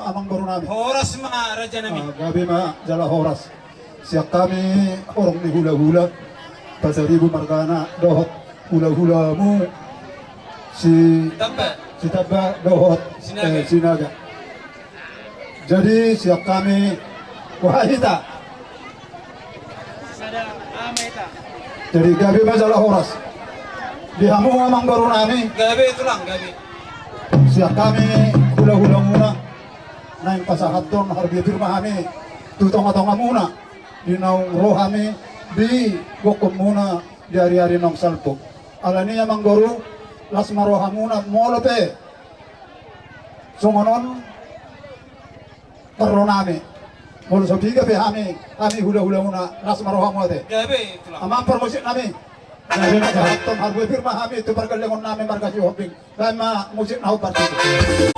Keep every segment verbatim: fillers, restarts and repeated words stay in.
Amangboru nami. Horas ma raja nami. Ah, gabe ma jala horas. Sian hami horong ni hulahula, Pasaribu margana, dohot hulahulamu si Tamba. Sitamba dohot Sinaga. Eh, Sinaga. Jadi sian hami, wah, hita. Jadi gabe ma jala horas di hamu amangboru nami. Gabe tulang, gabe. Sian hami hulahulamuna naeng pasahathon harbue pir ma hami tu tongatongamuna di naung ro hami di gokhonmuna di ariari naung salpu. Alani i amangboru, las ma rohamuna molo pe songon on parro nami. Molo so piga pe hami, hami hulahulamuna, las ma rohamu ate. Gabe tulang. Amang parmusik nami. Gabe ma jala. Pasahathon harbue pir ma hami tu pargellengon nami marga Sihombing. Baen ma musik na hombar tutu.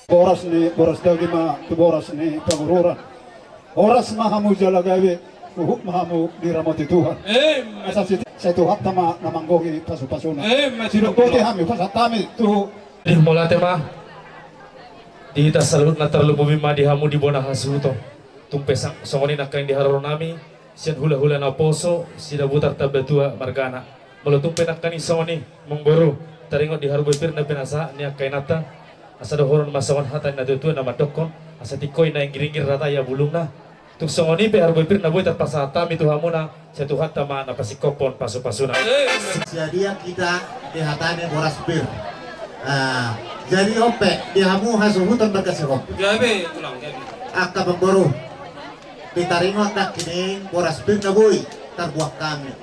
Boras ni, boras daging ma tu boras ni pangururan. Horas ma hamu jala gabe, huhut ma hamu diramoti Tuhan. Amen. Asa si, sai Tuhanta ma na manggohi pasupasuna. Amen. Sidok boti hami, pasahat hami tu. Di mauliate ma di hita saluhutna, tarlumobi ma di hamu di bona hasuhuton. Tung pe sa-, songon i nangkaning di haroro nami sian hulahula naposo Sidabutar Tambatua margana. Molo tung pe nangkaning songon i, amangboru, taringot di harbue pir na pinasahat ni angka inanta, asa dohonon ma songon hata ni natuatua na mandokkon, asa tingkos naeng giringgir rata ia bulungna. Tung songon i pe harbue pir na boi tarpasahat hami tu hamuna, sai Tuhanta ma na pasingkophon pasupasuna. Amen. Sia dia hita di hata ni boras pir. Ah, jadi on pe di hamu hasuhuton marga Sihombing. Gabe tulang, gabe. Angka amangboru, ditaringot nangkining boras pir na boi tarbuat hami.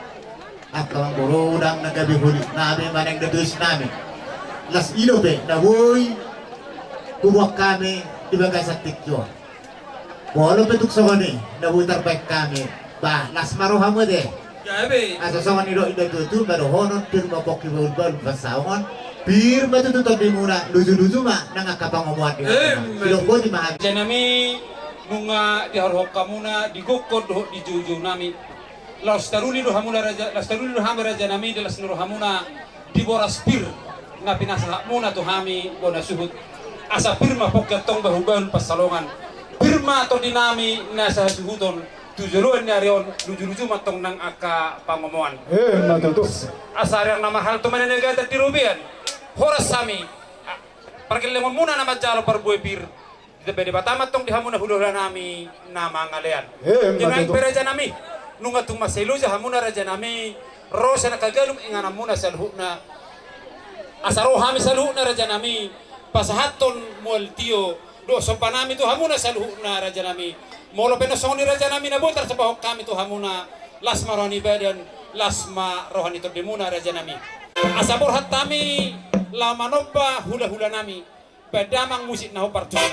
Angka amangboru, ndang na gabe holit nami manang na tois nami. Las i dope na boi hubuat hami di bagasan tingki on. Molo pe tung songon i na boi tarbaen hami, bah, las ma rohamu ate. Gabe. Asa songon nidok ni natuatua ma dohonon, pir ma pongki, bahulbahul pansalongan, pir ma tutu tondimuna, lujuluju ma nang angka pangomoan di. Amen. Sidok boti ma hami. Raja nami, nunga diharohon hamuna di gokhon dohot di joujou nami. Laos taruli do hamuna raja, laos taruli do hami raja nami di las ni rohamuna di boras pir na pinasahatmuna tu hami bona suhut. Asa pir ma pongki antong, bahulbahul pansalongan. Pir ma tondi nami na sahasuhuton tu joloan ni ari on, lujuluju ma antong nang angka pangomoan. Emma tutu. Asa arian na mahal tu mana negata di robean. Horas hami. A, pargellengonmuna na manjalo parbue pir. Ditambai Debata ma antong di hamuna hulahula nami na mangalean. Emma tutu. Di nuaeng pe raja nami, nunga tung mansai loja hamuna raja nami, ro sian angka ganup ingananmuna saluhutna. Asa ro hami saluhutna raja nami pasahathon mual tio dohot somba nami tu hamuna saluhutna raja nami. Molo pe na songon i raja nami na boi tarsomba hami tu hamuna, las ma roha ni badan, las ma roha ni tondimuna raja nami. Asa borhat hami laho manomba hulahula nami. Baen damang musik na hombar tutu.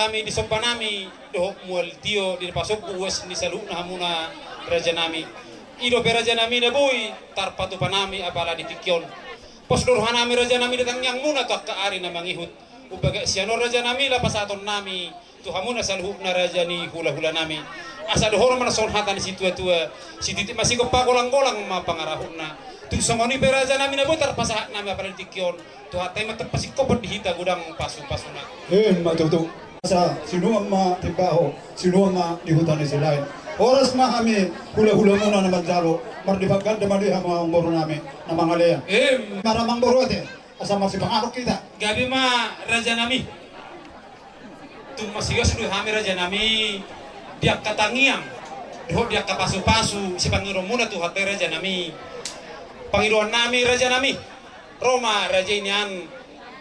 Nami di somba nami dohot mual tio di na pasombu uas ni saluhutna hamuna raja nami. I dope raja nami na boi tarpatupa nami apala di tingki on. Pos do roha nami raja nami di tangiangmuna tu angka ari na mangihut. Umbahen sian on raja nami laho pasahaton nami tu hamuna saluhutna raja ni hulahula nami. Asa dohonon ma songon hata ni situatua, sititi ma sigompa, golanggolang ma pangarahutna. Tung songon i pe raja nami na boi tarpasahat nami apala di tingki on, Tuhanta i ma tarpasingkop di hita godang pasupasuna. Ima tutu. Asa sinuan ma timbaho, sinuan ma di huta ni Silaen. Horas ma hami hulahulamuna na manjalo, marlipat ganda ma di hamu amangboru nami na mangalean. Ima ra amangboru ate, asa marsipanganon hita. Gabe ma raja nami. Tung masios do hami raja nami di angka tangiang dohot di angka pasupasu sipangidoonmuna Tuhanta i raja nami. Pangidoan nami raja nami, ro ma raja i nian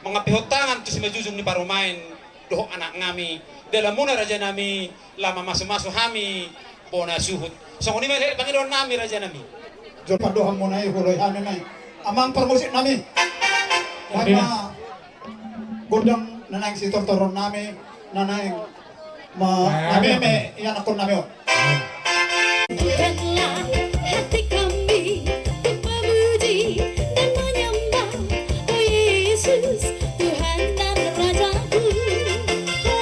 mangampehon tangan tu simanjujung ni parumaen dohot anak nami. Dalanmuna raja nami laho mamasumasu hami bona suhut. Songon i ma pangidoan nami raja nami. Jolo pandohanmuna i huoloi hami ma i. Amang parmusik nami. Bahen ma gondang na naeng sitortoron nami, na naeng ma, nami ma ianakhon nami on. Bukalah hati kami untuk memuji dan menyembah, oh Yesus, Tuhan dan Rajaku. Oh,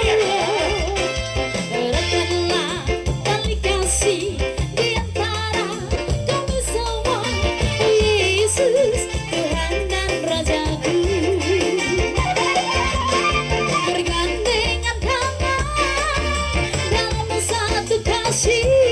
eratkanlah tali kasih di antara kami semua, oh Yesus, Tuhan dan Rajaku. Bergandengan tangan dalam satu kasih.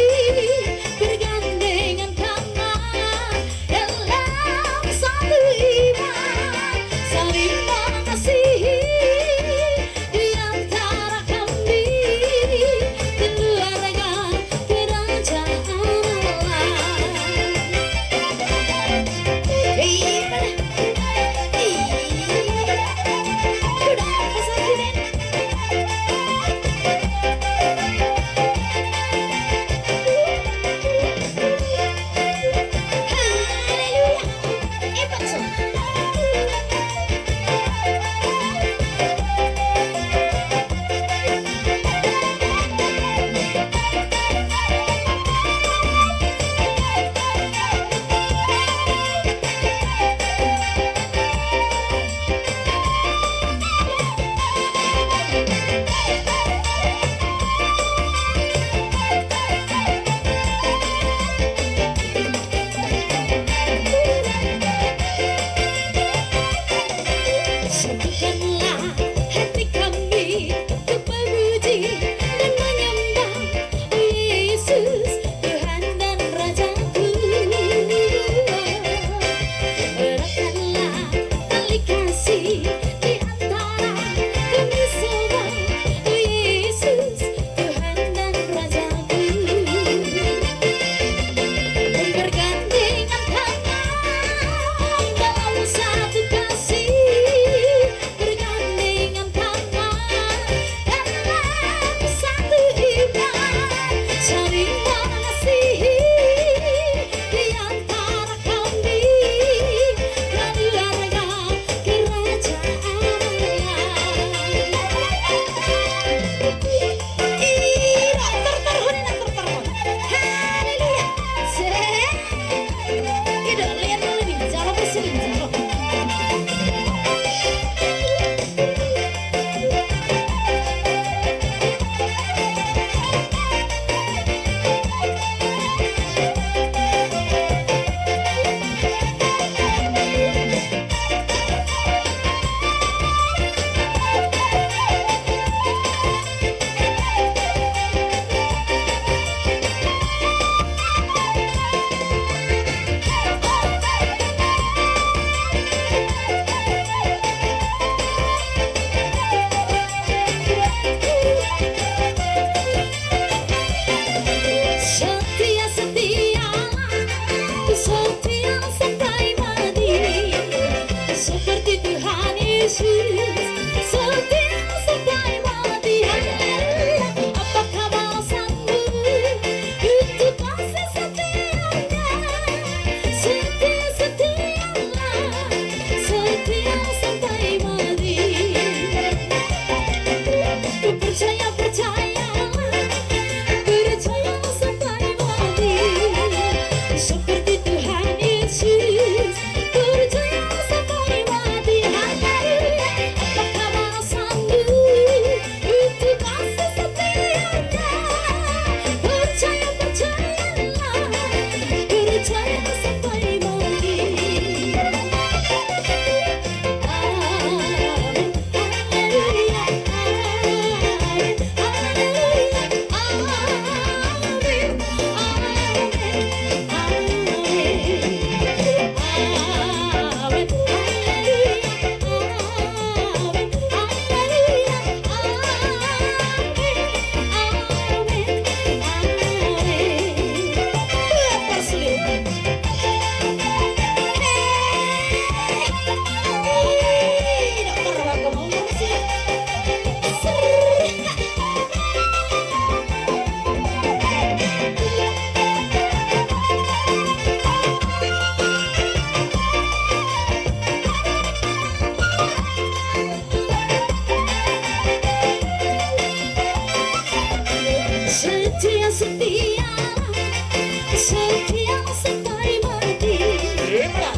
Setia sampai mati,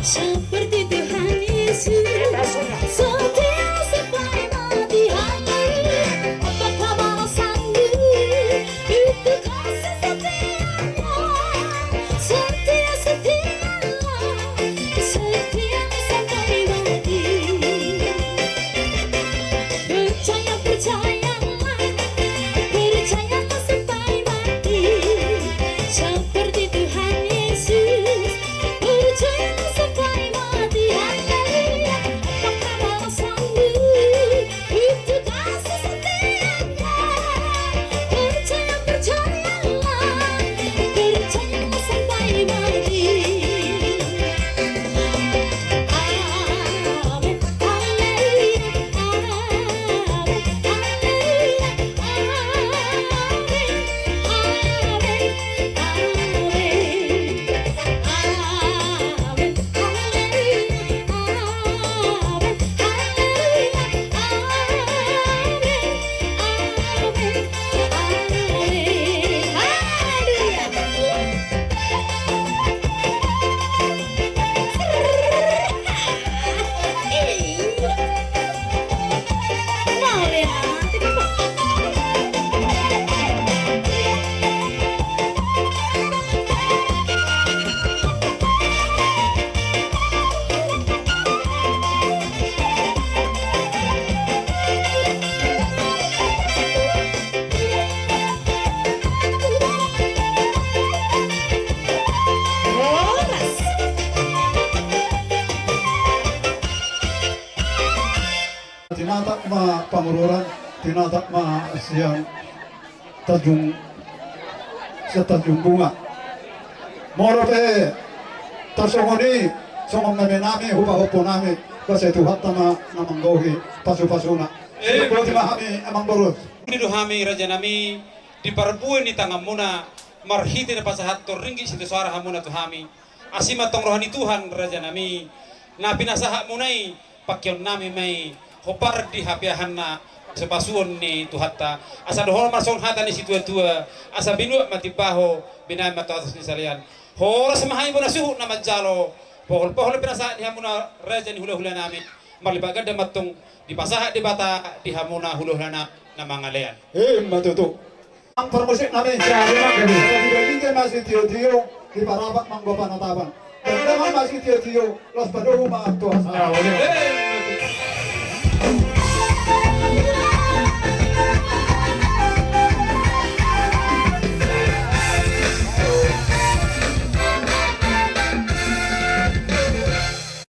seperti Tuhan Yesus. Setia sampai mati, haleluya. Apakah balasanku? Itu kasih setiamu. Setia, setialah. Setia sampai mati. Percaya, percayalah, percayalah sampai mati, seperti Tuhan Yesus. Percayalah sampai mati, haleluya. Apakah balasanmu? Itu kasih setianya. Percaya, percayalah, percayalah sampai mati. Tinatap ma Pangururan, tinatap ma sian Tanjung, sian Tanjung Bunga. Molo pe tarsongon i, songon nami nami, hupahompu nami, basa Tuhanta ma na manggohi pasupasuna. Boti ma hami, amang boru. Boti do hami, raja nami, di parbue ni tanganmuna, marhite na pasahathon ringgit sitio soara hamuna tu hami. Asi ma tong roha ni Tuhan, raja nami, na pinasahatmuna i, pangkeon nami ma i, hombar di hapeahanna, pasupasuon ni Tuhanta. Asa dohonon ma songon hata ni situatua, asa binuat ma timbaho, binahen ma tu atas ni salean. Horas ma hami bona suhut na manjalo, pohol-pohol pinasahat ni hamuna raja ni hulahula nami. Marlipat ganda ma tong dipasahat Debata di hamuna hulahula na, na mangalean. Ima tutu. Amang parmusik nami. Jadi, jadi, jadi, masih tio-tio, di parapat manggo panatapan. Dan memang masih tio-tio, los padohu ma tu hasara.